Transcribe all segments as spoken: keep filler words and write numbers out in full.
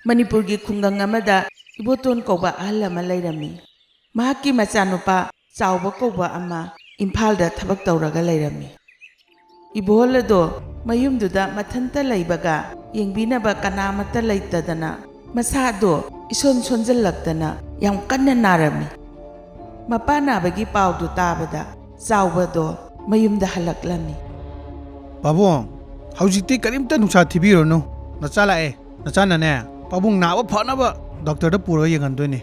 ꯃꯅꯤꯄꯨꯔꯒꯤ ꯈꯨꯡꯒꯪ ꯑꯃꯗ ꯏꯕꯣꯇꯣꯟ ꯀꯧꯕ ꯑꯍꯜ ꯑꯃ ꯂꯩꯔꯝꯃꯤ꯫ ꯃꯍꯥꯛꯀꯤ ꯃꯆꯥꯅꯨꯄꯥ ꯆꯥꯎꯕ ꯀꯧꯕ ꯑꯃ ꯏꯝꯐꯥꯜꯗ ꯊꯕꯛ ꯇꯧꯔꯒ ꯂꯩꯔꯝꯃꯤ꯫ ꯏꯕꯣꯍꯜ ꯑꯗꯣ ꯃꯌꯨꯝꯗꯨꯗ ꯃꯊꯟꯇ ꯂꯩꯕꯒ ꯌꯦꯡꯕꯤꯅꯕ ꯀꯅꯥꯃꯠꯇ ꯂꯩꯇꯗꯅ ꯃꯁꯥꯗꯣ ꯏꯁꯣꯟ ꯁꯣꯟꯖꯜꯂꯛꯇꯅ ꯌꯥꯝ ꯀꯟꯅ ꯅꯥꯔꯝꯃꯤ꯫ ꯃꯄꯥ ꯅꯥꯕꯒꯤ ꯄꯥꯎꯗꯨ ꯇꯥꯕꯗ ꯆꯥꯎꯕꯗꯣ ꯃꯌꯨꯝꯗ ꯍꯜꯂꯛꯂꯝꯃꯤ꯫ "ꯄꯥꯕꯨꯡ, ꯍꯧꯖꯤꯛꯇꯤ ꯀꯔꯤꯝꯇ ꯅꯨꯡꯁꯥ ꯊꯤꯕꯤꯔꯨꯅꯨ꯫ ꯅꯆꯥ ꯂꯥꯛꯑꯦ꯫ ꯅꯆꯥꯅꯅꯦ, ꯄꯥꯕꯨꯡ ꯅꯥꯕ ꯐꯅꯕ ꯗꯣꯛꯇꯔꯗ ꯄꯨꯔꯒ ꯌꯦꯡꯍꯟꯗꯣꯏꯅꯤ꯫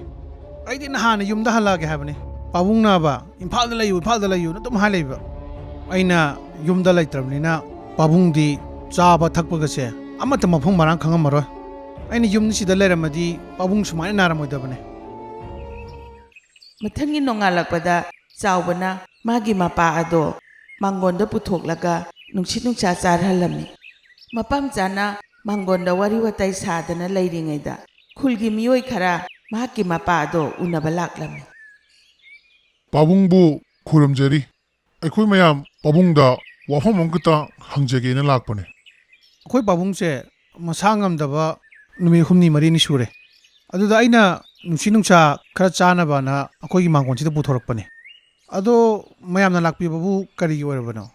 ꯑꯩꯗꯤ ꯅꯍꯥꯟꯅ ꯌꯨꯝꯗ ꯍꯜꯂꯛꯑꯒꯦ ꯍꯥꯏꯕꯅꯤ꯫ ꯄꯥꯕꯨꯡ ꯅꯥꯕ, ꯏꯝꯐꯥꯜꯗ ꯂꯩꯌꯨ, ꯏꯝꯐꯥꯜꯗ ꯂꯩꯌꯨꯅ ꯑꯗꯨꯝ ꯍꯥꯏ ꯂꯩꯕ꯫ ꯑꯩꯅ ꯌꯨꯝꯗ ꯂꯩꯇ꯭ꯔꯕꯅꯤꯅ ꯄꯥꯕꯨꯡꯗꯤ ꯆꯥꯕ ꯊꯛꯄꯒꯁꯦ ꯑꯃꯠꯇ ꯃꯐꯝ ꯃꯔꯥꯡ ꯈꯪꯉꯝꯃꯔꯣꯏ꯫ ꯑꯩꯅ ꯌꯨꯝꯁꯤꯗ ꯂꯩꯔꯝꯃꯗꯤ ꯄꯥꯕꯨꯡ ꯁꯨꯃꯥꯏꯅ ꯅꯥꯔꯝꯃꯣꯏꯗꯕꯅꯤ꯫" ꯃꯊꯪꯒꯤ ꯅꯣꯡꯉꯥꯜꯂꯛꯄꯗ ꯆꯥꯎꯕꯅ ꯃꯥꯒꯤ ꯃꯄꯥ ꯑꯗꯣ ꯃꯥꯡꯒꯣꯟꯗ ꯄꯨꯊꯣꯛꯂꯒ ꯅꯨꯡꯁꯤꯠ ꯅꯨꯡꯁꯥ ꯆꯥꯔꯍꯜꯂꯝꯃꯤ꯫ ꯃꯄꯥꯝꯆꯥꯅ ꯃꯥꯡꯒꯣꯟꯗ ꯋꯥꯔꯤ ꯋꯥꯇꯥꯏ ꯁꯥꯗꯅ ꯂꯩꯔꯤꯉꯩꯗ ꯈꯨꯜꯒꯤ ꯃꯤꯑꯣꯏ ꯈꯔ ꯃꯍꯥꯛꯀꯤ ꯃꯄꯥ ꯑꯗꯣ ꯎꯅꯕ ꯂꯥꯛꯂꯝꯃꯤ꯫ "ꯄꯥꯕꯨꯡꯕꯨ ꯈꯨꯔꯨꯝꯖꯔꯤ꯫ ꯑꯩꯈꯣꯏ ꯃꯌꯥꯝ ꯄꯥꯕꯨꯡꯗ ꯋꯥꯐꯝ ꯑꯃꯈꯛꯇ ꯍꯪꯖꯒꯦꯅ ꯂꯥꯛꯄꯅꯦ꯫" "ꯑꯩꯈꯣꯏ ꯄꯥꯕꯨꯡꯁꯦ ꯃꯁꯥ ꯉꯝꯗꯕ ꯅꯨꯃꯤꯠ ꯍꯨꯝꯅꯤ ꯃꯔꯤꯅꯤ ꯁꯨꯔꯦ꯫ ꯑꯗꯨꯗ ꯑꯩꯅ ꯅꯨꯡꯁꯤꯠ ꯅꯨꯡꯁꯥ ꯈꯔ ꯆꯥꯅꯕꯅ ꯑꯩꯈꯣꯏꯒꯤ ꯃꯥꯡꯒꯣꯟꯁꯤꯗ ꯄꯨꯊꯣꯔꯛꯄꯅꯦ꯫ ꯑꯗꯣ ꯃꯌꯥꯝꯅ ꯂꯥꯛꯄꯤꯕꯕꯨ ꯀꯔꯤꯒꯤ ꯑꯣꯏꯔꯕꯅꯣ?"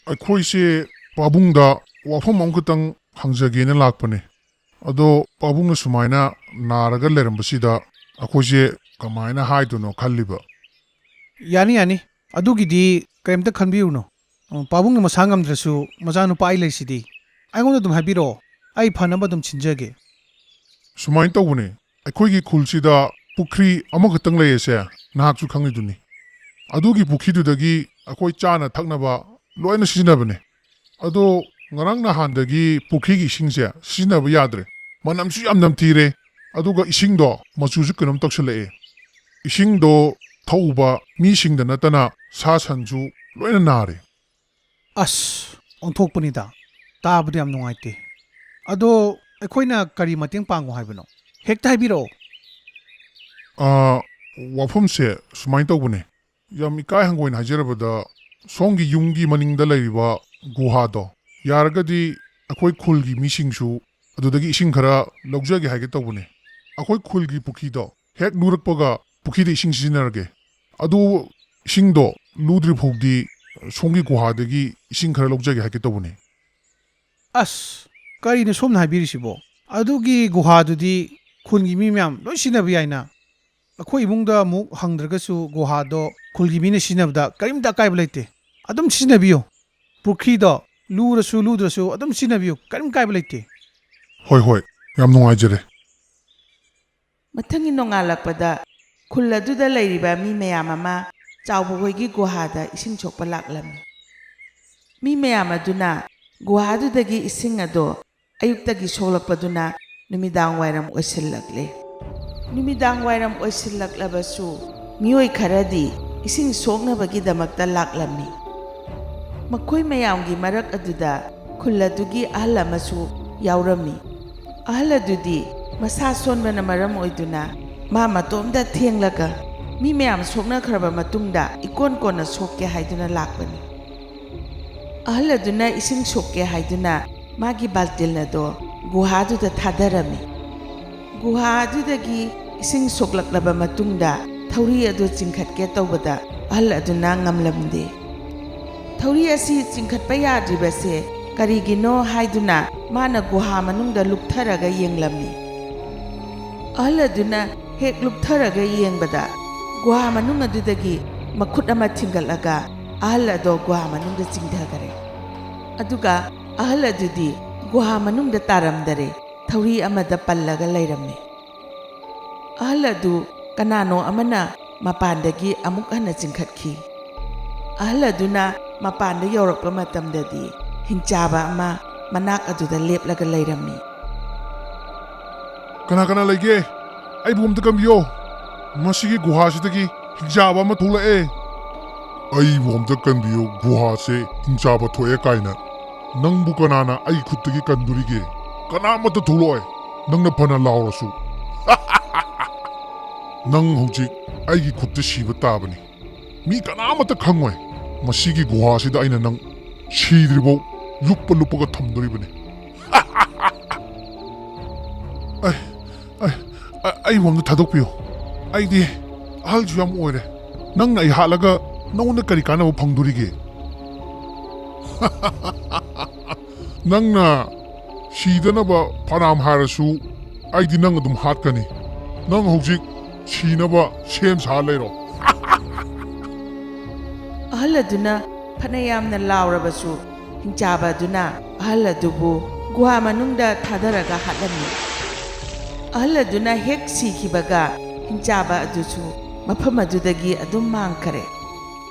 "ꯑꯩꯈꯣꯏꯁꯦ ꯄꯥꯕꯨꯡꯗ ꯋꯥꯐꯝ ꯑꯃꯈꯛꯇꯪ ꯍꯪꯖꯒꯦꯅ ꯂꯥꯛꯄꯅꯦ꯫ ꯑꯗꯣ ꯄꯥꯕꯨꯡꯅ ꯁꯨꯃꯥꯏꯅ ꯅꯥꯔꯒ ꯂꯩꯔꯝꯕꯁꯤꯗ ꯑꯩꯈꯣꯏꯁꯦ ꯀꯃꯥꯏꯅ ꯍꯥꯏꯗꯣꯏꯅꯣ ꯈꯜꯂꯤꯕ꯫" "ꯌꯥꯅꯤ, ꯌꯥꯅꯤ꯫ ꯑꯗꯨꯒꯤꯗꯤ ꯀꯔꯤꯝꯇ ꯈꯟꯕꯤꯔꯨꯅꯨ꯫ ꯑ, ꯄꯥꯕꯨꯡꯅ ꯃꯁꯥ ꯉꯝꯗ꯭ꯔꯁꯨ ꯃꯆꯥꯅꯨꯄꯥ ꯑꯩ ꯂꯩꯁꯤꯗꯤ꯫ ꯑꯩꯉꯣꯟꯗ ꯑꯗꯨꯝ ꯍꯥꯏꯕꯤꯔꯛꯑꯣ, ꯑꯩ ꯐꯅꯕ ꯑꯗꯨꯝ ꯁꯤꯟꯖꯒꯦ꯫" "ꯁꯨꯃꯥꯏꯅ ꯇꯧꯕꯅꯦ, ꯑꯩꯈꯣꯏꯒꯤ ꯈꯨꯜꯁꯤꯗ ꯄꯨꯈ꯭ꯔꯤ ꯑꯃꯈꯛꯇꯪ ꯂꯩꯌꯦꯁꯦ, ꯅꯍꯥꯛꯁꯨ ꯈꯪꯉꯤꯗꯨꯅꯤ꯫ ꯑꯗꯨꯒꯤ ꯄꯨꯈ꯭ꯔꯤꯗꯨꯗꯒꯤ ꯑꯩꯈꯣꯏ ꯆꯥꯅ ꯊꯛꯅꯕ ꯂꯣꯏꯅ ꯁꯤꯖꯤꯟꯅꯕꯅꯦ꯫ ꯑꯗꯣ ꯉꯔꯥꯡ ꯅꯍꯥꯟꯗꯒꯤ ꯄꯨꯈ꯭ꯔꯤꯒꯤ ꯏꯁꯤꯡꯁꯦ ꯁꯤꯖꯤꯟꯅꯕ ꯌꯥꯗ꯭ꯔꯦ꯫ ꯃꯅꯝꯁꯨ ꯌꯥꯝ ꯅꯝꯊꯤꯔꯦ, ꯑꯗꯨꯒ ꯏꯁꯤꯡꯗꯣ ꯃꯆꯨꯁꯨ ꯀꯩꯅꯣꯝ ꯇꯧꯁꯜꯂꯛꯑꯦ꯫ ꯏꯁꯤꯡꯗꯣ ꯊꯛꯎꯕ ꯃꯤꯁꯤꯡꯗ ꯅꯠꯇꯅ ꯁꯥ ꯁꯟꯁꯨ ꯂꯣꯏꯅ ꯅꯥꯔꯦ꯫" "ꯑꯁ, ꯑꯣꯟꯊꯣꯛꯄꯅꯤꯗ꯫ ꯇꯥꯕꯗ ꯌꯥꯝ ꯅꯨꯡꯉꯥꯏꯇꯦ꯫ ꯑꯗꯣ ꯑꯩꯈꯣꯏꯅ ꯀꯔꯤ ꯃꯇꯦꯡ ꯄꯥꯡꯉꯣ ꯍꯥꯏꯕꯅꯣ? ꯍꯦꯛꯇ ꯍꯥꯏꯕꯤꯔꯛꯑꯣ꯫" "ꯑꯥ, ꯋꯥꯐꯝꯁꯦ ꯁꯨꯃꯥꯏꯅ ꯇꯧꯕꯅꯦ꯫ ꯌꯥꯝ ꯏꯀꯥꯏ ꯍꯪꯒꯣꯏꯅ ꯍꯥꯏꯖꯔꯕꯗ, ꯁꯣꯝꯒꯤ ꯌꯨꯝꯒꯤ ꯃꯅꯤꯡꯗ ꯂꯩꯔꯤꯕ ꯒꯨꯍꯥꯗꯣ, ꯌꯥꯔꯒꯗꯤ ꯑꯩꯈꯣꯏ ꯈꯨꯜꯒꯤ ꯃꯤꯁꯤꯡꯁꯨ ꯑꯗꯨꯗꯒꯤ ꯏꯁꯤꯡ ꯈꯔ ꯂꯧꯖꯒꯦ ꯍꯥꯏꯒꯦ ꯇꯧꯕꯅꯦ꯫ ꯑꯩꯈꯣꯏ ꯈꯨꯜꯒꯤ ꯄꯨꯈ꯭ꯔꯤꯗꯣ ꯍꯦꯛ ꯂꯨꯔꯛꯄꯒ ꯄꯨꯈ꯭ꯔꯤꯗ ꯏꯁꯤꯡ ꯁꯤꯖꯤꯟꯅꯔꯒꯦ꯫ ꯑꯗꯨ ꯏꯁꯤꯡꯗꯣ ꯂꯨꯗ꯭ꯔꯤ ꯐꯥꯎꯗꯤ ꯁꯣꯝꯒꯤ ꯒꯨꯍꯥꯗꯒꯤ ꯏꯁꯤꯡ ꯈꯔ ꯂꯧꯖꯒꯦ ꯍꯥꯏꯒꯦ ꯇꯧꯕꯅꯦ꯫ ꯑꯁ, ꯀꯔꯤꯅꯣ ꯁꯣꯝꯅ ꯍꯥꯏꯕꯤꯔꯤꯁꯤꯕꯣ? ꯑꯗꯨꯒꯤ ꯒꯨꯍꯥꯗꯨꯗꯤ ꯈꯨꯟꯒꯤ ꯃꯤ ꯃꯌꯥꯝ ꯂꯣꯏ ꯁꯤꯖꯤꯟꯅꯕ ꯌꯥꯏꯅ꯫ ꯑꯩꯈꯣꯏ ꯏꯃꯨꯡꯗ ꯑꯃꯨꯛ ꯍꯪꯗ꯭ꯔꯒꯁꯨ ꯒꯨꯍꯥꯗꯣ ꯈꯨꯜꯒꯤ ꯃꯤꯅ ꯁꯤꯖꯤꯟꯅꯕꯗ ꯀꯔꯤꯝꯇ ꯑꯀꯥꯏꯕ ꯂꯩꯇꯦ꯫ ꯑꯗꯨꯝ ꯁꯤꯖꯤꯟꯅꯕꯤꯌꯨ꯫ ꯄꯨꯈ꯭ꯔꯤꯗꯣ ꯂꯨꯔꯁꯨ ꯂꯨꯗ꯭ꯔꯁꯨ ꯑꯗꯨꯝ ꯁꯤꯖꯤꯟꯅꯕꯤꯌꯨ, ꯀꯔꯤꯝ ꯀꯥꯏꯕ ꯂꯩꯇꯦ꯫ ꯍꯣꯏ ꯍꯣꯏ, ꯌꯥꯝ ꯅꯨꯡꯉꯥꯏꯖꯔꯦ꯫ ꯃꯊꯪꯒꯤ ꯅꯣꯡꯉꯥꯜꯂꯛꯄꯗ ꯈꯨꯜ ꯑꯗꯨꯗ ꯂꯩꯔꯤꯕ ꯃꯤ ꯃꯌꯥꯝ ꯑꯃ ꯆꯥꯎꯕ ꯍꯣꯏꯒꯤ ꯒꯨꯍꯥꯗ ꯏꯁꯤꯡ ꯁꯣꯛꯄ ꯂꯥꯛꯂꯝꯃꯤ꯫ ꯃꯤ ꯃꯌꯥꯝ ꯑꯗꯨꯅ ꯒꯨꯍꯥꯗꯨꯗꯒꯤ ꯏꯁꯤꯡ ꯑꯗꯣ ꯑꯌꯨꯛꯇꯒꯤ ꯁꯣꯛꯂꯛꯄꯗꯨꯅ ꯅꯨꯃꯤꯗꯥꯡ ꯋꯥꯏꯔꯝ ꯑꯣꯏꯁꯤꯜꯂꯛꯂꯦ꯫ ꯅꯨꯃꯤꯗꯥꯡ ꯋꯥꯏꯔꯝ ꯑꯣꯏꯁꯤꯜꯂꯛꯂꯕꯁꯨ ꯃꯤꯑꯣꯏ ꯈꯔꯗꯤ ꯏꯁꯤꯡ ꯁꯣꯛꯅꯕꯒꯤꯗꯃꯛꯇ ꯂꯥꯛꯂꯝꯃꯤ꯫ ꯃꯈꯣꯏ ꯃꯌꯥꯝꯒꯤ ꯃꯔꯛ ꯑꯗꯨꯗ ꯈꯨꯜ ꯑꯗꯨꯒꯤ ꯑꯍꯜ ꯑꯃꯁꯨ ꯌꯥꯎꯔꯝꯃꯤ꯫ ꯑꯍꯜ ꯑꯗꯨꯗꯤ ꯃꯁꯥ ꯁꯣꯟꯕꯅ ꯃꯔꯝ ꯑꯣꯏꯗꯨꯅ ꯃꯥ ꯃꯇꯣꯝꯇ ꯊꯦꯡꯂꯒ ꯃꯤ ꯃꯌꯥꯝ ꯁꯣꯛꯅꯈ꯭ꯔꯕ ꯃꯇꯨꯡꯗ ꯏꯀꯣꯟ ꯀꯣꯟꯅ ꯁꯣꯛꯀꯦ ꯍꯥꯏꯗꯨꯅ ꯂꯥꯛꯄꯅꯤ꯫ ꯑꯍꯜ ꯑꯗꯨꯅ ꯏꯁꯤꯡ ꯁꯣꯛꯀꯦ ꯍꯥꯏꯗꯨꯅ ꯃꯥꯒꯤ ꯕꯥꯜꯇꯤꯟ ꯑꯗꯣ ꯒꯨꯍꯥꯗꯨꯗ ꯊꯥꯗꯔꯝꯃꯤ꯫ ꯒꯨꯍꯥ ꯑꯗꯨꯗꯒꯤ ꯏꯁꯤꯡ ꯁꯣꯛꯂꯛꯂꯕ ꯃꯇꯨꯡꯗ ꯊꯧꯔꯤ ꯑꯗꯨ ꯆꯤꯡꯈꯠꯀꯦ ꯇꯧꯕꯗ ꯑꯍꯜ ꯑꯗꯨꯅ ꯉꯝꯂꯝꯗꯦ꯫ ꯊꯧꯔꯤ ꯑꯁꯤ ꯆꯤꯡꯈꯠꯄ ꯌꯥꯗ꯭ꯔꯤꯕꯁꯦ ꯀꯔꯤꯒꯤꯅꯣ ꯍꯥꯏꯗꯨꯅ ꯃꯥꯅ ꯒꯨꯍꯥ ꯃꯅꯨꯡꯗ ꯂꯨꯞꯊꯔꯒ ꯌꯦꯡꯂꯝꯃꯤ꯫ ꯑꯍꯜ ꯑꯗꯨꯅ ꯍꯦꯛ ꯂꯨꯞꯊꯔꯒ ꯌꯦꯡꯕꯗ ꯒꯨꯍꯥ ꯃꯅꯨꯡ ꯑꯗꯨꯗꯒꯤ ꯃꯈꯨꯠ ꯑꯃ ꯊꯤꯡꯒꯠꯂꯒ ꯑꯍꯜ ꯑꯗꯣ ꯒꯨꯍꯥ ꯃꯅꯨꯡꯗ ꯆꯤꯡꯊꯈꯔꯦ꯫ ꯑꯗꯨꯒ ꯑꯍꯜ ꯑꯗꯨꯗꯤ ꯒꯨꯍꯥ ꯃꯅꯨꯡꯗ ꯇꯥꯔꯝꯗꯔꯦ, ꯊꯧꯔꯤ ꯑꯃꯗ ꯄꯜꯂꯒ ꯂꯩꯔꯝꯃꯤ꯫ ꯑꯍꯜ ꯑꯗꯨ ꯀꯅꯥꯅꯣ ꯑꯃꯅ ꯃꯄꯥꯟꯗꯒꯤ ꯑꯃꯨꯛ ꯍꯟꯅ ꯆꯤꯡꯈꯠꯈꯤ꯫ ꯑꯍꯜ ꯑꯗꯨꯅ ꯃꯄꯥꯟꯗ ꯌꯧꯔꯛꯄ ꯃꯇꯝꯗꯗꯤ ꯍꯤꯡꯆꯥꯕ ꯑꯃ ꯃꯅꯥꯛ ꯑꯗꯨꯗ ꯂꯦꯞꯂꯒ ꯂꯩꯔꯝꯃꯤ꯫ "ꯀꯅꯥ ꯀꯅꯥ ꯂꯩꯒꯦ? ꯑꯩꯕꯨ ꯑꯝꯇ ꯀꯟꯕꯤꯌꯣ꯫ ꯃꯁꯤꯒꯤ ꯒꯨꯍꯥꯁꯤꯗꯒꯤ ꯍꯤꯡꯆꯥꯕ ꯑꯃ ꯊꯣꯛꯂꯛꯑꯦ꯫ ꯑꯩꯕꯨ ꯑꯝꯇ ꯀꯟꯕꯤꯌꯨ, ꯒꯨꯍꯥꯁꯦ ꯍꯤꯡꯆꯥꯕ ꯊꯣꯛꯑꯦ ꯀꯥꯏꯅ꯫ ꯅꯪꯕꯨ ꯀꯅꯥꯅ ꯑꯩꯒꯤ ꯈꯨꯠꯇꯒꯤ ꯀꯟꯗꯣꯔꯤꯒꯦ? ꯀꯅꯥꯃꯠꯇ ꯊꯣꯛꯂꯛꯑꯣꯏ, ꯅꯪꯅ ꯐꯅ ꯂꯥꯎꯔꯁꯨ꯫ ꯅꯪ ꯍꯧꯖꯤꯛ ꯑꯩꯒꯤ ꯈꯨꯠꯇ ꯁꯤꯕ ꯇꯥꯕꯅꯤ꯫ ꯃꯤ ꯀꯅꯥꯃꯠꯇ ꯈꯪꯉꯣꯏ꯫ ꯃꯁꯤꯒꯤ ꯒꯨꯍꯥꯁꯤꯗ ꯑꯩꯅ ꯅꯪ ꯁꯤꯗ꯭ꯔꯤꯐꯥꯎ ꯂꯨꯞꯄ ꯂꯨꯞꯄꯒ ꯊꯝꯗꯣꯔꯤꯕꯅꯤ꯫" ꯑ-, ꯑꯩꯕꯨ ꯑꯝꯇ ꯊꯥꯗꯣꯛꯄꯤꯌꯨ꯫ ꯑꯩꯗꯤ ꯑꯍꯜꯁꯨ ꯌꯥꯝ ꯑꯣꯏꯔꯦ꯫ ꯅꯪꯅ ꯑꯩ ꯍꯥꯠꯂꯒ ꯅꯉꯣꯟꯗ ꯀꯔꯤ ꯀꯥꯟꯅꯕ ꯐꯪꯗꯣꯔꯤꯒꯦ? ꯅꯪꯅ ꯁꯤꯗꯅꯕ ꯐꯅꯥꯝ ꯍꯥꯏꯔꯁꯨ, ꯑꯩꯗꯤ ꯅꯪ ꯑꯗꯨꯝ ꯍꯥꯠꯀꯅꯤ꯫ ꯅꯪ ꯍꯧꯖꯤꯛ ꯁꯤꯅꯕ ꯁꯦꯝ ꯁꯥ ꯂꯩꯔꯣ꯫ ꯑꯍꯜ ꯑꯗꯨꯅ ꯐꯅ ꯌꯥꯝꯅ ꯂꯥꯎꯔꯕꯁꯨ, ꯍꯤꯡꯆꯥꯕ ꯑꯗꯨꯅ ꯑꯍꯜ ꯑꯗꯨꯕꯨ ꯒꯨꯍꯥ ꯃꯅꯨꯡꯗ ꯊꯥꯗꯔꯒ ꯍꯥꯠꯂꯝꯃꯤ꯫ ꯑꯍꯜ ꯑꯗꯨꯅ ꯍꯦꯛ ꯁꯤꯈꯤꯕꯒ, ꯍꯤꯡꯆꯥꯕ ꯑꯗꯨꯁꯨ ꯃꯐꯝ ꯑꯗꯨꯗꯒꯤ ꯑꯗꯨꯝ ꯃꯥꯡꯈꯔꯦ꯫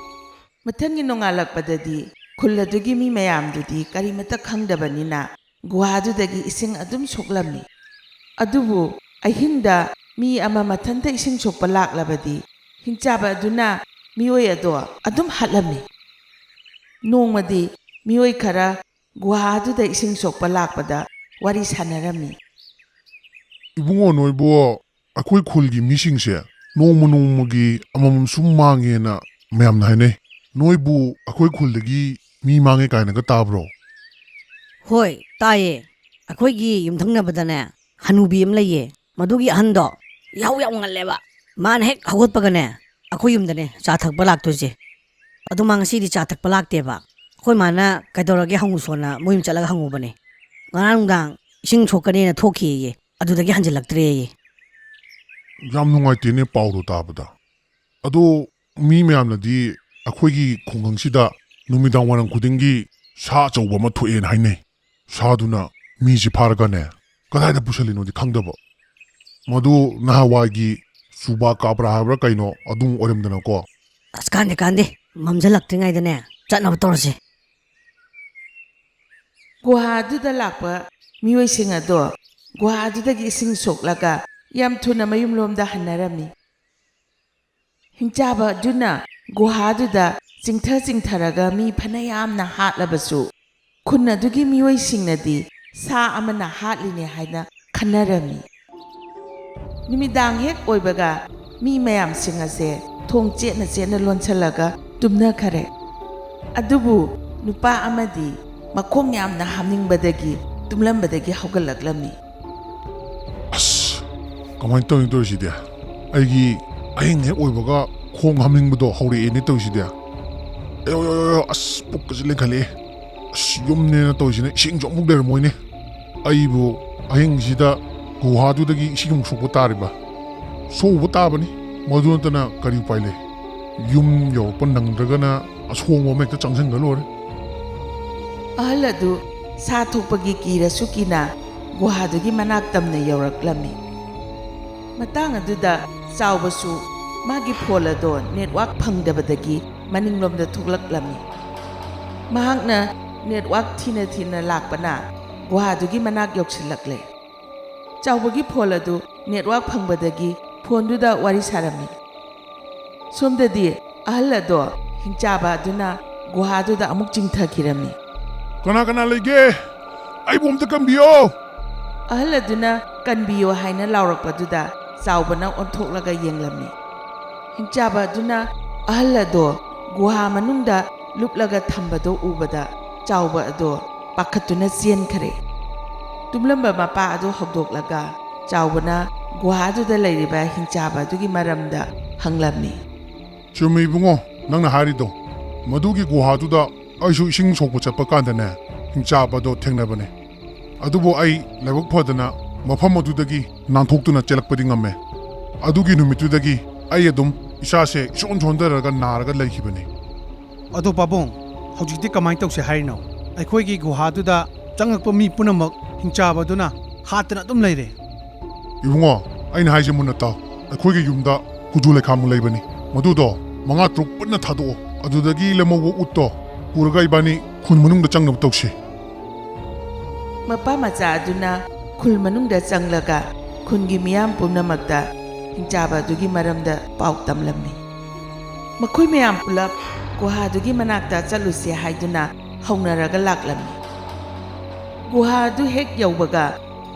ꯃꯊꯪꯒꯤ ꯅꯣꯡꯉꯥꯜꯂꯛꯄꯗꯗꯤ ꯈꯨꯜ ꯑꯗꯨꯒꯤ ꯃꯤ ꯃꯌꯥꯝꯗꯨꯗꯤ ꯀꯔꯤꯃꯠꯇ ꯈꯪꯗꯕꯅꯤꯅ, ꯒꯨꯍꯥꯗꯨꯗꯒꯤ ꯏꯁꯤꯡ ꯑꯗꯨꯝ ꯁꯣꯛꯂꯝꯃꯤ꯫ ꯑꯗꯨꯕꯨ ꯑꯍꯤꯡꯗ ꯃꯤ ꯑꯃ ꯃꯊꯟꯇ ꯏꯁꯤꯡ ꯁꯣꯛꯄ ꯂꯥꯛꯂꯕꯗꯤ, ꯍꯤꯡꯆꯥꯕ ꯑꯗꯨꯅ ꯃꯤꯑꯣꯏ ꯑꯗꯣ ꯑꯗꯨꯝ ꯍꯥꯠꯂꯝꯃꯤ꯫ ꯅꯣꯡꯃꯗꯤ ꯃꯤꯑꯣꯏ ꯈꯔ ꯒꯨꯍꯥꯗꯨꯗ ꯏꯁꯤꯡ ꯁꯣꯛꯄ ꯂꯥꯛꯄꯗ ꯋꯥꯔꯤ ꯁꯥꯟꯅꯔꯝꯃꯤ꯫ "ꯏꯕꯨꯡꯉꯣ, ꯅꯣꯏꯕꯨ ꯑꯩꯈꯣꯏ ꯈꯨꯜꯒꯤ ꯃꯤꯁꯤꯡꯁꯦ ꯅꯣꯡꯃ ꯅꯣꯡꯃꯒꯤ ꯑꯃꯃꯝ ꯁꯨꯝ ꯃꯥꯡꯉꯦꯅ ꯃꯌꯥꯝꯅ ꯍꯥꯏꯅꯩ꯫ ꯅꯣꯏꯕꯨ ꯑꯩꯈꯣꯏ ꯈꯨꯜꯗꯒꯤ ꯃꯤ ꯃꯥꯡꯉꯦ ꯀꯥꯏꯅꯒ ꯇꯥꯕ꯭ꯔꯣ?" "ꯍꯣꯏ, ꯇꯥꯏꯌꯦ꯫ ꯑꯩꯈꯣꯏꯒꯤ ꯌꯨꯝꯊꯪꯅꯕꯗꯅꯦ, ꯍꯅꯨꯕꯤ ꯑꯃ ꯂꯩꯌꯦ꯫ ꯃꯗꯨꯒꯤ ꯑꯍꯟꯗꯣ ꯌꯥꯍꯧ ꯌꯥꯝ ꯉꯜꯂꯦꯕ꯫ ꯃꯥꯅ ꯍꯦꯛ ꯍꯧꯒꯠꯄꯒꯅꯦ, ꯑꯩꯈꯣꯏ ꯌꯨꯝꯗꯅꯦ ꯆꯥ ꯊꯛꯄ ꯂꯥꯛꯇꯣꯏꯁꯦ꯫ ꯑꯗꯣ ꯃꯥ ꯉꯁꯤꯗꯤ ꯆꯥ ꯊꯛꯄ ꯂꯥꯛꯇꯦꯕ꯫ ꯑꯩꯈꯣꯏ ꯃꯥꯅ ꯀꯩꯗꯧꯔꯒꯦ ꯍꯪꯉꯨ ꯁꯣꯟꯅ ꯃꯣꯏ ꯌꯨꯝ ꯆꯠꯂꯒ ꯍꯪꯉꯨꯕꯅꯦ꯫ ꯉꯔꯥꯡ ꯅꯨꯡꯗꯥꯡ ꯏꯁꯤꯡ ꯁꯣꯛꯀꯅꯦꯅ ꯊꯣꯛꯈꯤꯌꯦ꯫ ꯑꯗꯨꯗꯒꯤ ꯍꯟꯖꯤꯜꯂꯛꯇ꯭ꯔꯦꯌꯦ꯫" "ꯌꯥꯝ ꯅꯨꯡꯉꯥꯏꯇꯦꯅꯦ ꯄꯥꯎꯗꯣ ꯇꯥꯕꯗ꯫ ꯑꯗꯣ ꯃꯤ ꯃꯌꯥꯝꯅꯗꯤ ꯑꯩꯈꯣꯏꯒꯤ ꯈꯨꯡꯒꯪꯁꯤꯗ ꯅꯨꯃꯤꯗꯥꯡ ꯋꯥꯏꯔꯝ ꯈꯨꯗꯤꯡꯒꯤ ꯁꯥ ꯑꯆꯧꯕ ꯑꯃ ꯊꯣꯛꯑꯦꯅ ꯍꯥꯏꯅꯩ꯫ ꯁꯥꯗꯨꯅ ꯃꯤꯁꯤ ꯐꯥꯔꯒꯅꯦ, ꯀꯗꯥꯏꯗ ꯄꯨꯁꯜꯂꯤꯅꯣꯗꯤ ꯈꯪꯗꯕ꯫ ꯃꯗꯨ ꯅꯍꯥꯟꯋꯥꯏꯒꯤ ꯆꯨꯕꯥꯀꯥꯕ꯭ꯔꯥ ꯍꯥꯏꯕ꯭ꯔꯥ ꯀꯩꯅꯣ ꯑꯗꯨꯝ ꯑꯣꯏꯔꯝꯗꯅꯀꯣ꯫" "ꯑꯁ, ꯀꯥꯟꯗꯦ, ꯀꯥꯟꯗꯦ꯫ ꯃꯝꯁꯤꯜꯂꯛꯇ꯭ꯔꯤꯉꯩꯗꯅꯦ ꯆꯠꯅꯕ ꯇꯧꯔꯁꯦ꯫" ꯒꯨꯍꯥꯗꯨꯗ ꯂꯥꯛꯄ ꯃꯤꯑꯣꯏꯁꯤꯡ ꯑꯗꯣ ꯒꯨꯍꯥꯗꯨꯗꯒꯤ ꯏꯁꯤꯡ ꯁꯣꯛꯂꯒ ꯌꯥꯝ ꯊꯨꯅ ꯃꯌꯨꯝꯂꯣꯝꯗ ꯍꯟꯅꯔꯝꯃꯤ꯫ ꯍꯤꯡꯆꯥꯕ ꯑꯗꯨꯅ ꯒꯨꯍꯥꯗꯨꯗ ꯆꯤꯡꯊ ꯆꯤꯡꯊꯔꯒ ꯃꯤ ꯐꯅ ꯌꯥꯝꯅ ꯍꯥꯠꯂꯕꯁꯨ, ꯈꯨꯟ ꯑꯗꯨꯒꯤ ꯃꯤꯑꯣꯏꯁꯤꯡꯅꯗꯤ ꯁꯥ ꯑꯃꯅ ꯍꯥꯠꯂꯤꯅꯦ ꯍꯥꯏꯅ ꯈꯟꯅꯔꯝꯃꯤ꯫ ꯅꯨꯃꯤꯗꯥꯡ ꯍꯦꯛ ꯑꯣꯏꯕꯒ ꯃꯤ ꯃꯌꯥꯝꯁꯤꯡ ꯑꯁꯦ ꯊꯣꯡ ꯆꯦꯠꯅ ꯆꯦꯠꯅ ꯂꯣꯟꯁꯤꯜꯂꯒ ꯇꯨꯝꯅꯈꯔꯦ꯫ ꯑꯗꯨꯕꯨ ꯅꯨꯄꯥ ꯑꯃꯗꯤ ꯃꯈꯣꯡ ꯌꯥꯝꯅ ꯍꯥꯝꯅꯤꯡꯕꯗꯒꯤ ꯇꯨꯝꯂꯝꯕꯗꯒꯤ ꯍꯧꯒꯠꯂꯛꯂꯝꯃꯤ꯫ "ꯑꯁ, ꯀꯃꯥꯏꯅ ꯇꯧꯔꯤꯅꯣ ꯇꯧꯔꯤꯁꯤꯗꯤ? ꯑꯩꯒꯤ ꯑꯍꯤꯡ ꯍꯦꯛ ꯑꯣꯏꯕꯒ ꯈꯣꯡ ꯍꯥꯝꯅꯤꯡꯕꯗꯣ ꯍꯧꯔꯛꯑꯦꯅꯦ ꯇꯧꯔꯤꯁꯤꯗꯤ꯫ ꯑꯌꯣ, ꯑꯌꯣ, ꯑꯌꯣ, ꯑꯁ, ꯄꯨꯛꯀꯁꯦ ꯂꯦꯡꯈꯠꯂꯛꯑꯦ꯫ ꯑꯁ, ꯌꯨꯝꯅꯦꯅ ꯇꯧꯔꯤꯁꯤꯅ ꯏꯁꯤꯡꯁꯨ ꯑꯃꯨꯛ ꯂꯩꯔꯝꯃꯣꯏꯅꯦ꯫ ꯑꯩꯕꯨ ꯑꯍꯤꯡꯁꯤꯗ ꯒꯨꯍꯥꯗꯨꯗꯒꯤ ꯏꯁꯤꯡ ꯑꯃꯨꯛ ꯁꯣꯛꯄ ꯇꯥꯔꯤꯕ? ꯁꯣꯛꯎꯕ ꯇꯥꯕꯅꯤ꯫ ꯃꯗꯨ ꯅꯠꯇꯅ ꯀꯔꯤ ꯎꯄꯥꯏ ꯂꯩ? ꯌꯨꯝ ꯌꯧꯔꯛꯄ ꯅꯪꯗ꯭ꯔꯒꯅ ꯑꯁꯣꯡꯕ ꯑꯃ ꯍꯦꯛꯇ ꯆꯪꯁꯤꯟꯈ꯭ꯔ ꯂꯣꯏꯔꯦ꯫ ꯑꯍꯜ ꯑꯗꯨ ꯁꯥ ꯊꯣꯛꯄꯒꯤ ꯀꯤꯔꯁꯨ ꯀꯤꯅ ꯒꯨꯍꯥꯗꯨꯒꯤ ꯃꯅꯥꯛ ꯇꯝꯅ ꯌꯧꯔꯛꯂꯝꯃꯤ꯫ ꯃꯇꯥꯡ ꯑꯗꯨꯗ ꯆꯥꯎꯕꯁꯨ ꯃꯥꯒꯤ ꯐꯣꯟ ꯑꯗꯣ ꯅꯦꯠꯋꯥꯛ ꯐꯪꯗꯕꯗꯒꯤ ꯃꯅꯤꯡꯂꯣꯝꯗ ꯊꯣꯛꯂꯛꯂꯝꯃꯤ꯫ ꯃꯍꯥꯛꯅ ꯅꯦꯠꯋꯥꯛ ꯊꯤꯅ ꯊꯤꯅ ꯂꯥꯛꯄꯅ ꯒꯨꯍꯥꯗꯨꯒꯤ ꯃꯅꯥꯛ ꯌꯧꯁꯤꯜꯂꯛꯂꯦ꯫ ꯆꯥꯎꯕꯒꯤ ꯐꯣꯟ ꯑꯗꯨ ꯅꯦꯠꯋꯥꯛ ꯐꯪꯕꯗꯒꯤ ꯐꯣꯟꯗꯨꯗ ꯋꯥꯔꯤ ꯁꯥꯔꯝꯃꯤ꯫ ꯁꯣꯝꯗꯗꯤ ꯑꯍꯜ ꯑꯗꯣ ꯍꯤꯡꯆꯥꯕ ꯑꯗꯨꯅ ꯒꯨꯍꯥꯗꯨꯗ ꯑꯃꯨꯛ ꯆꯤꯡꯊꯈꯤꯔꯝꯃꯤ꯫ "ꯀꯅꯥ ꯀꯅꯥ ꯂꯩꯒꯦ? ꯑꯩꯕꯨ ꯑꯝꯇ ꯀꯟꯕꯤꯌꯣ!" ꯑꯍꯜ ꯑꯗꯨꯅ "ꯀꯟꯕꯤꯌꯣ" ꯍꯥꯏꯅ ꯂꯥꯎꯔꯛꯄꯗꯨꯗ ꯆꯥꯎꯕꯅ ꯑꯣꯟꯊꯣꯛꯂꯒ ꯌꯦꯡꯂꯝꯃꯤ꯫ ꯍꯤꯡꯆꯥꯕ ꯑꯗꯨꯅ ꯑꯍꯜ ꯑꯗꯣ ꯒꯨꯍꯥ ꯃꯅꯨꯡꯗ ꯂꯨꯞꯂꯒ ꯊꯝꯕꯗꯣ ꯎꯕꯗ ꯆꯥꯎꯕ ꯑꯗꯣ ꯄꯥꯈꯠꯇꯨꯅ ꯆꯦꯟꯈꯔꯦ꯫ ꯇꯨꯝꯂꯝꯕ ꯃꯄꯥ ꯑꯗꯨ ꯍꯧꯗꯣꯛꯂꯒ ꯆꯥꯎꯕꯅ ꯒꯨꯍꯥꯗꯨꯗ ꯂꯩꯔꯤꯕ ꯍꯤꯡꯆꯥꯕ ꯑꯗꯨꯒꯤ ꯃꯔꯝꯗ ꯍꯪꯂꯝꯃꯤ꯫ "ꯆꯨꯝꯃꯤ ꯏꯕꯨꯡꯉꯣ, ꯅꯪꯅ ꯍꯥꯏꯔꯤꯗꯣ꯫ ꯃꯗꯨꯒꯤ ꯒꯨꯍꯥꯗꯨꯗ ꯑꯩꯁꯨ ꯏꯁꯤꯡ ꯁꯣꯛꯄ ꯆꯠꯄ ꯀꯥꯟꯗꯅꯦ, ꯍꯤꯡꯆꯥꯕꯗꯣ ꯊꯦꯡꯅꯕꯅꯦ꯫ ꯑꯗꯨꯕꯨ ꯑꯩ ꯂꯥꯏꯕꯛ ꯐꯗꯅ ꯃꯐꯝ ꯑꯗꯨꯗꯒꯤ ꯅꯥꯟꯊꯣꯛꯇꯨꯅ ꯆꯦꯜꯂꯛꯄꯗꯤ ꯉꯝꯃꯦ꯫ ꯑꯗꯨꯒꯤ ꯅꯨꯃꯤꯠꯇꯨꯗꯒꯤ ꯑꯩ ꯑꯗꯨꯝ ꯏꯁꯥꯁꯦ ꯏꯁꯣꯟ ꯁꯣꯟꯊꯔꯒ ꯅꯥꯔꯒ ꯂꯩꯈꯤꯕꯅꯤ꯫" "ꯑꯗꯣ ꯄꯥꯕꯨꯡ, ꯍꯧꯖꯤꯛꯇꯤ ꯀꯃꯥꯏꯅ ꯇꯧꯁꯦ ꯍꯥꯏꯔꯤꯅꯣ? ꯑꯩꯈꯣꯏꯒꯤ ꯒꯨꯍꯥꯗꯨꯗ ꯆꯪꯉꯛꯄ ꯃꯤ ꯄꯨꯝꯅꯃꯛ ꯍꯤꯡꯆꯥꯕꯗꯨꯅ ꯍꯥꯠꯇꯅ ꯑꯗꯨꯝ ꯂꯩꯔꯦ꯫" "ꯏꯕꯨꯡꯉꯣ, ꯑꯩꯅ ꯍꯥꯏꯁꯦ ꯃꯨꯟꯅ ꯇꯥꯎ꯫ ꯑꯩꯈꯣꯏꯒꯤ ꯌꯨꯝꯗ ꯈꯨꯖꯨ ꯂꯩꯈꯥꯝ ꯂꯩꯕꯅꯤ꯫ ꯃꯗꯨꯗꯣ ꯃꯉꯥ ꯇꯔꯨꯛ ꯄꯨꯟꯅ ꯊꯥꯗꯣꯛꯑꯣ꯫ ꯑꯗꯨꯗꯒꯤ ꯂꯦꯝꯍꯧꯕ ꯎꯠꯇꯣ ꯄꯨꯔꯒ ꯏꯕꯥꯅꯤ ꯈꯨꯟ ꯃꯅꯨꯡꯗ ꯆꯪꯅꯕ ꯇꯧꯁꯤ꯫" ꯃꯄꯥ ꯃꯆꯥ ꯑꯗꯨꯅ ꯈꯨꯜ ꯃꯅꯨꯡꯗ ꯆꯪꯂꯒ ꯈꯨꯟꯒꯤ ꯃꯤꯌꯥꯝ ꯄꯨꯝꯅꯃꯛꯇ ꯍꯤꯡꯆꯥꯕ ꯑꯗꯨꯒꯤ ꯃꯔꯝꯗ ꯄꯥꯎ ꯇꯝꯂꯝꯃꯤ꯫ ꯃꯈꯣꯏ ꯃꯌꯥꯝ ꯄꯨꯂꯞ ꯒꯨꯍꯥꯗꯨꯒꯤ ꯃꯅꯥꯛꯇ ꯆꯠꯂꯨꯁꯦ ꯍꯥꯏꯗꯨꯅ ꯍꯧꯅꯔꯒ ꯂꯥꯛꯂꯝꯃꯤ꯫ ꯒꯨꯍꯥ ꯑꯗꯨ ꯍꯦꯛ ꯌꯧꯕꯒ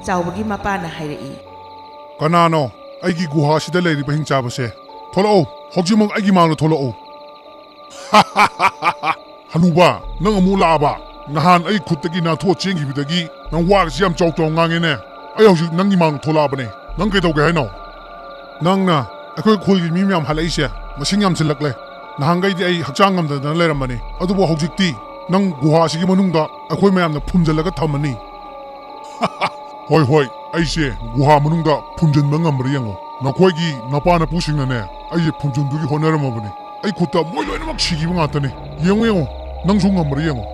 ꯆꯥꯎꯕꯒꯤ ꯃꯄꯥꯅ ꯍꯥꯏꯔꯛꯏ꯫ "ꯀꯅꯥꯅꯣ ꯑꯩꯒꯤ ꯒꯨꯍꯥꯁꯤꯗ ꯂꯩꯔꯤꯕ ꯍꯤꯡꯆꯥꯕꯁꯦ? ꯊꯣꯛꯂꯛꯎ, ꯍꯧꯖꯤꯛꯃꯛ ꯑꯩꯒꯤ ꯃꯥꯡꯗ ꯊꯣꯛꯂꯛꯎ!" "ꯍꯅꯨꯕ, ꯅꯪ ꯑꯃꯨꯛ ꯂꯥꯛꯑꯕ? ꯅꯍꯥꯟ ꯑꯩ ꯈꯨꯠꯇꯒꯤ ꯅꯥꯟꯊꯣꯛꯑ ꯆꯦꯟꯈꯤꯕꯗꯒꯤ ꯅꯪ ꯋꯥꯒꯁꯤ ꯌꯥꯝ ꯆꯥꯎ ꯆꯥꯎ ꯉꯥꯡꯉꯦꯅꯦ꯫ ꯑꯩ ꯍꯧꯖꯤꯛ ꯅꯪꯒꯤ ꯃꯥꯡꯗ ꯊꯣꯛꯂꯛꯑꯕꯅꯦ꯫ ꯅꯪ ꯀꯩꯗꯧꯒꯦ ꯍꯥꯏꯅꯣ? ꯅꯪꯅ ꯑꯩꯈꯣꯏ ꯈꯨꯜꯒꯤ ꯃꯤ ꯃꯌꯥꯝ ꯍꯜꯂꯛꯏꯁꯦ ꯃꯁꯤꯡ ꯌꯥꯝꯁꯤꯜꯂꯛꯂꯦ꯫ ꯅꯍꯥꯟꯈꯩꯗꯤ ꯑꯩ ꯍꯛꯆꯥꯡ ꯉꯝꯗꯗꯅ ꯂꯩꯔꯝꯕꯅꯤ, ꯑꯗꯨꯕꯨ ꯍꯧꯖꯤꯛꯇꯤ ꯅꯪ ꯒꯨꯍꯥꯁꯤꯒꯤ ꯃꯅꯨꯡꯗ ꯑꯩꯈꯣꯏ ꯃꯌꯥꯝꯅ ꯐꯨꯝꯖꯤꯜꯂꯒ ꯊꯝꯃꯅꯤ꯫ ꯍꯣꯏ ꯍꯣꯏ, ꯑꯩꯁꯦ ꯒꯨꯍꯥ ꯃꯅꯨꯡꯗ ꯐꯨꯝꯖꯤꯟꯕ ꯉꯝꯕ꯭ꯔꯥ ꯌꯦꯡꯉꯣ꯫ ꯅꯈꯣꯏꯒꯤ ꯅꯄꯥ ꯅꯄꯨꯁꯤꯡꯅꯅꯦ ꯑꯩꯁꯦ ꯐꯨꯝꯖꯤꯟꯗꯨꯒꯤ ꯍꯣꯠꯅꯔꯝꯃꯕꯅꯤ꯫ ꯑꯩ ꯈꯨꯠꯇ ꯃꯣꯏ ꯂꯣꯏꯅꯃꯛ ꯁꯤꯈꯤꯕ ꯉꯥꯛꯇꯅꯤ꯫ ꯌꯦꯡꯉꯨ ꯌꯦꯡꯉꯨ, ꯅꯪꯁꯨ ꯉꯝꯕ꯭ꯔꯥ ꯌꯦꯡꯉꯨ꯫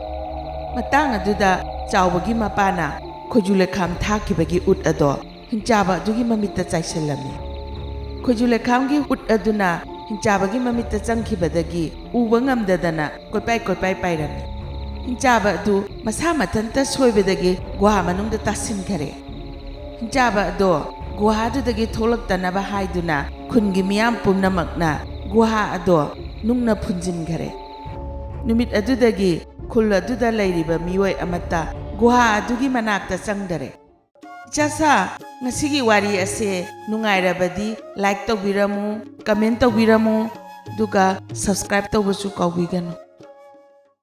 ꯃꯇꯥꯡ ꯑꯗꯨꯗ ꯆꯥꯎꯕꯒꯤ ꯃꯄꯥꯅ ꯈꯣꯏꯖꯨ ꯂꯩꯈꯥꯝ ꯊꯥꯈꯤꯕꯒꯤ ꯎꯠ ꯑꯗꯣ ꯍꯤꯡꯆꯥꯕ ꯑꯗꯨꯒꯤ ꯃꯃꯤꯠꯇ ꯆꯥꯏꯁꯤꯜꯂꯝꯃꯤ꯫ ꯈꯣꯏꯖꯨ ꯂꯩꯈꯥꯝꯒꯤ ꯎꯠ ꯑꯗꯨꯅ ꯍꯤꯡꯆꯥꯕꯒꯤ ꯃꯃꯤꯠꯇ ꯆꯪꯈꯤꯕꯗꯒꯤ ꯎꯕ ꯉꯝꯗꯗꯅ ꯀꯣꯏꯄꯥꯏ ꯀꯣꯏꯄꯥꯏ ꯄꯥꯏꯔꯝꯃꯤ꯫ ꯍꯤꯡꯆꯥꯕ ꯑꯗꯨ ꯃꯁꯥ ꯃꯊꯟꯇ ꯁꯣꯏꯕꯗꯒꯤ ꯒꯨꯍꯥ ꯃꯅꯨꯡꯗ ꯇꯥꯁꯤꯟꯈꯔꯦ꯫ ꯍꯤꯡꯆꯥꯕ ꯑꯗꯣ ꯒꯨꯍꯥꯗꯨꯗꯒꯤ ꯊꯣꯛꯂꯛꯇꯅꯕ ꯍꯥꯏꯗꯨꯅ ꯈꯨꯟꯒꯤ ꯃꯤꯌꯥꯝ ꯄꯨꯝꯅꯃꯛꯅ ꯒꯨꯍꯥ ꯑꯗꯣ ꯅꯨꯡꯅ ꯐꯨꯝꯖꯤꯟꯈꯔꯦ꯫ ꯅꯨꯃꯤꯠ ꯑꯗꯨꯗꯒꯤ ꯈꯨꯜ ꯑꯗꯨꯗ ꯂꯩꯔꯤꯕ ꯃꯤꯑꯣꯏ ꯑꯃꯠꯇ ꯒꯨꯍꯥ ꯑꯗꯨꯒꯤ ꯃꯅꯥꯛꯇ ꯆꯪꯗꯔꯦ꯫ ꯏꯆꯥꯁꯥ, ꯉꯁꯤꯒꯤ ꯋꯥꯔꯤ ꯑꯁꯦ ꯅꯨꯡꯉꯥꯏꯔꯕꯗꯤ like ꯇꯧꯕꯤꯔꯝꯃꯨ, comment ꯇꯧꯕꯤꯔꯝꯃꯨ, ꯑꯗꯨꯒ subscribe ꯇꯧꯕꯁꯨ ꯀꯥꯎꯕꯤꯒꯅꯨ꯫